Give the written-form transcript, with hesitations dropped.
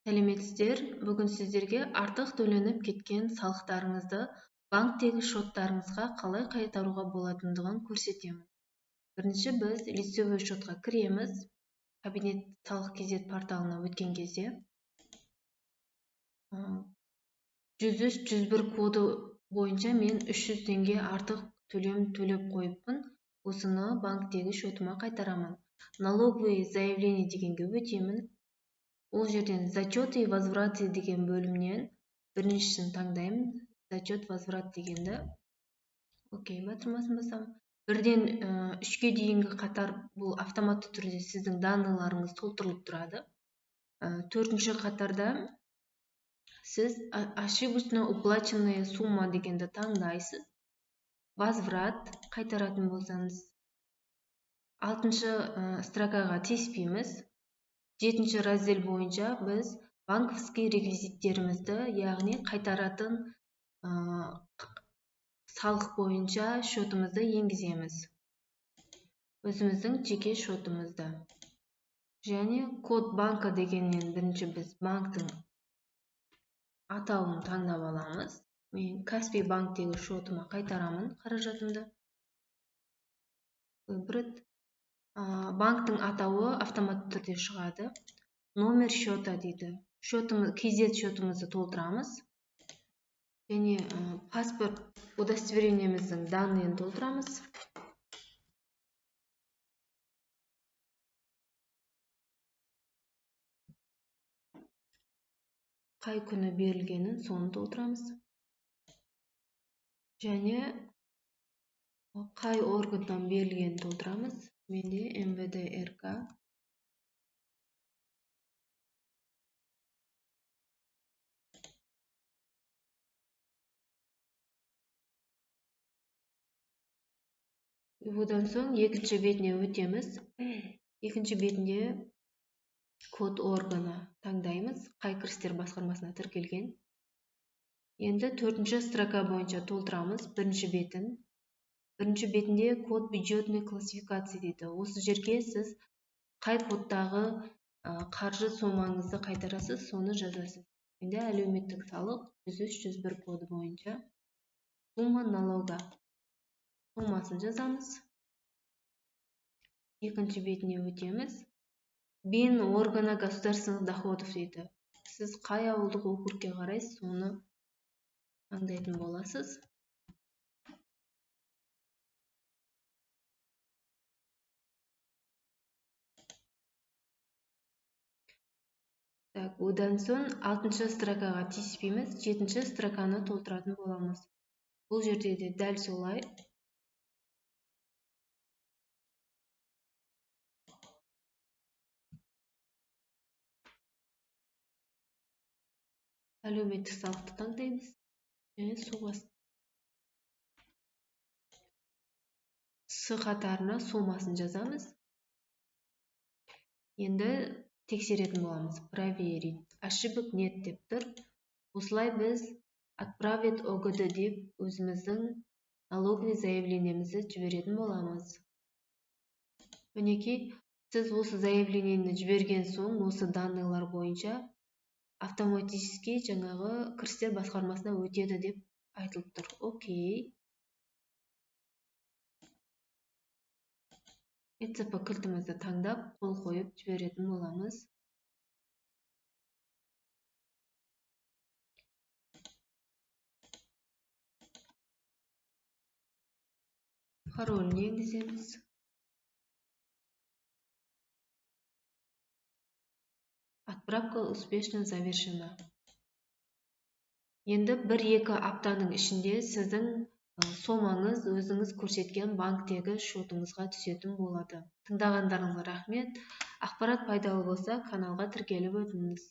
Сәлеметсіздер! Бүгін сіздерге артық төленіп кеткен салықтарыңызды банктегі шоттарыңызға қалай қайтаруға болатындығын көрсетемін. Бірінші біз лицевой шотқа кіреміз. Кабинет салық kz порталына өткен кезде 103 101 коды бойынша мен 300 теңге артық төлем төлеп қойыппын. Осыны банктегі шотыма қайтарамын. Налоговые заявление дегенге өтемін. Ол жерден «Зачеты и возвраты» деген бөлімнен біріншісін таңдаймын, «Зачет возврат» дегенді. «Окей» батырмасын басамын. Бірден үшке дейінгі қатар бұл автоматты түрде сіздің данный ларыңыз толтырылып тұрады. Төртінші қатарда сіз «Ошибочно уплаченная сумма» дегенді таңдайсыз, возврат қайтаратын болсаңыз. Алтыншы строкаға тиіспейміз. Жетінші раздел бойынша біз банковский реквизиттерімізді, яғни қайтаратын салық бойынша шотымызды енгіземіз, өзіміздің жеке шотымызды. Және «Код банка» дегеннен бірінші біз банктің атауын таңдап аламыз. Мен Каспий банктегі шотыма қайтарамын қаражатымды. Выбрать. Банктің атауы автоматты түрде шығады. «Номер счета» дейді. Шотымыз, KZ шотымызды толтырамыз және паспорт удостоверение міздің данный ын толтырамыз. Қай күні берілгенін, соны толтырамыз және қай органнан берілгенін толтырамыз. Менде МВД РК. Одан соң екінші бетіне өтеміз. Екінші бетінде «Код органа» таңдаймыз, қай кірістер басқармасына тіркелген. Енді төртінші строка бойынша толтырамыз бірінші бетін. Бірінші бетінде «Код бюджетной классификации» дейді. Осы жерге сіз қай кодтағы қаржы сомаңызды қайтарасыз, соны жазасыз. Менде әлеуметтік салық 103 101 коды бойынша. «Сумма налога» сомасын жазамыз. Екінші бетіне өтеміз. «БИН органа государственных доходов» дейді. Сіз қай ауылдық округке қарайсыз, соны таңдайтын боласыз. Так, одан соң алтыншы строкаға тиіспейміз, жетінші строканы толтыратын боламыз. Бұл жерде де дәл солай. Әлеуметтік салықты таңдаймыз және С қатарына сомасын жазамыз. Енді тексеретін боламыз. «Проверить», «Ошибок нет» деп тұр. Осылай біз «Отправить ОГД» деп өзіміздің налоговый заявление мізді жіберетін боламыз. Мінекей, сіз осы заявление ні жіберген соң, осы данный лар бойынша автоматически жаңағы кірістер басқармасына өтеді деп айтылып тұр. Окей. ЭЦП кілтімізді таңдап, қол қойып жіберетін боламыз. Паролін енгіземіз. Отправка успешно завершена. Енді 1-2 аптаның ішінде сіздің сомаңыз өзіңіз көрсеткен банктегі шотыңызға түсетін болады. Тыңдағандарыңызға рахмет. Ақпарат пайдалы болса, каналға тіркеліп өтіңіз.